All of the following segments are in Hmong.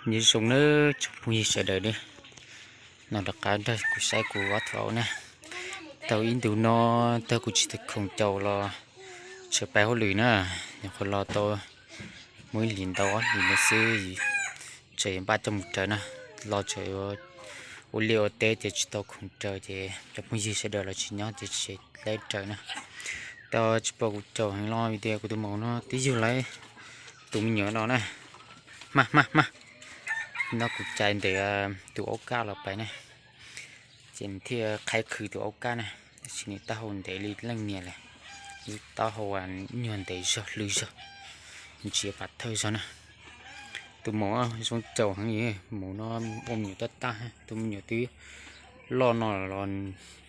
Nyob zoo nawb tsoom phooj ywg sawv daws nawb, no rov qab nrog kuv saib kuv ob tug aub na. Tau ib ntus no tag kuv tsis tau khoom caum los tseem pais hauj lwm na, nyuam qhuav los tau muaj ib hlis ntau ob hlis no xwb, tseem yuav npaj coj mus raws na. Los tseem ua liaj ua teb ces tsis tau khoom raws ces cov phooj ywg sawv daws los tsis nyob ces tsis laib raws na. Tau tsis pom kuv caum heev los vim tias kuv tus maum no twb yug lawv tus me nyuam no na. Hma hma hma, no kuv cais ntawm tus aub kaj los pais na, ces nws thiaj qhaib khwv tus aub kaj na. Tab sis nws taub hau ntev li leej niam lawm, lub taub hau nyuag ntev zog hlwb zog, nws tsis pam thawj zog na. Tus maum zoo caum heev, maum no ua me nyuam tab tag, tus me nyuam twb loj no los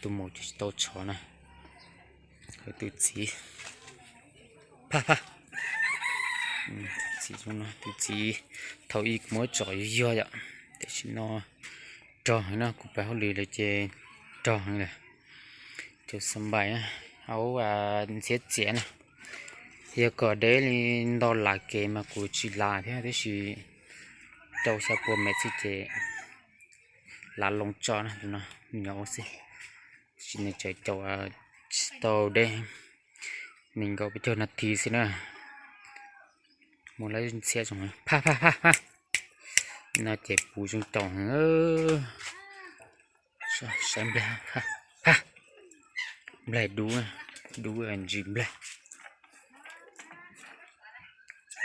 tus maum ces tsis tau tshov na. Tus txiv, phaj phaj, tus txiv, tus txiv thaum ub kuv muab tsom yuag yuag yom, tam sim no rog heev na, kuv pais hauj lwm lawm ces rog heev lawm. Tus xab npais na, aub ntxhiab txiav na, yog kom deb li nto lav kev mas kuv tsis lav thiab, tab sis rau xya pua mev xwb ces lav loo tso na, tus no me nyuam aub xwb, tab sis nws tseem caum tsis tau deb, nees nkaum peb caug nas this xwb na. Muaj lawv ntxhiab zoo, phaj phaj phaj phaj, no ces puv zoo caum heev. Saib nplaig, phaj, nplaig dub, dub ntsis nplaig.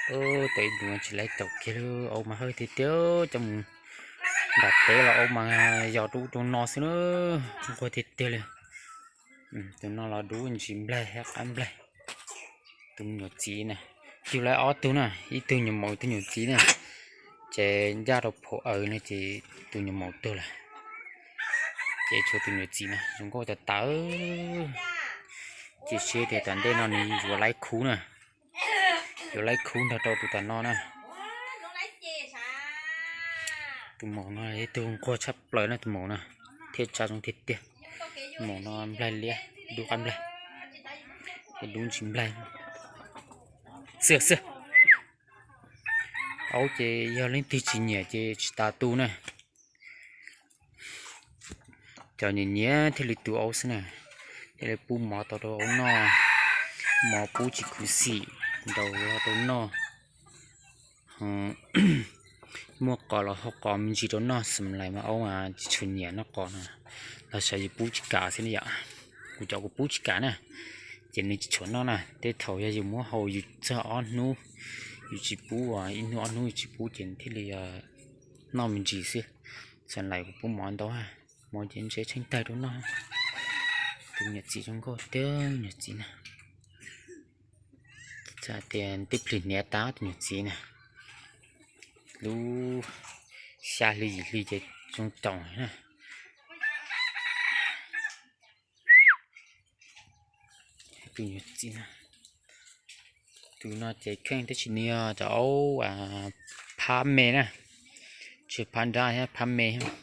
Tau ib ntus tsis laib caum kiag li, aub mas hawj tiag tiag, coj mus nram teb los aub mas yos rau ub rau no xwb na, nquag tiag tiag li. Tus no los dub ntsis nplaig thiab qab nplaig. Tus me nyuam txiv na, yug lawv ob tug na, ib tug nyuam maum ib tug nyuam txiv na, ces ncaj rau phau aws no ces tus nyuam maum tuag lawm, ces tshuav tus nyuam txiv na zoo nkauj tas tas. Cia siab tias tom ntej no nws yuav laib khub na, yuav laib khub nrog rau tus tom no na. Tus maum no ib tug nquag tshaj plaws na, tus maum no thiaj tsa zoo tiag tiag. Maum no nplaig liab, dub qab nplaig, dub ntsis nplaig. Xwb xwb, aub ces yog leej twg tsis nyiam ces tsis tas tu na. Cov nyiam nyiam thiaj li tu aub xwb na, thiaj li pub mov tau rau aub noj, mov pub tsis khuv xim, ntaus los rau noj. Muaj qos los hau qos me ntsis rau noj, xam lais mas aub tsis tshua nyiam noj qos no, los xav yus pub tsis kam xwb na yom. Kuv cov kuv pub tsis kam na, ces nws tsis tshua noj na. Tej thaum yog yus muab hau yus txog ob hnub, yus tsis pub, ib hnub ob hnub yus tsis pub ces nws thiaj li noj me ntsis xwb. Xam lais kuv pub mov ntau, mov ces ntse tsheej tawg rau noj. Tus nyuam txiv zoo nkauj tiag, nyuam txiv na. Tias tib pliag hniav tas tus nyuam txiv na, lub xya hli yim hli ces zoo caum na. Tus nyuam txiv, tus no ces kheej tab sis nws yog cov aub phab me na, tsis phab nrab thiab, phab me thiab.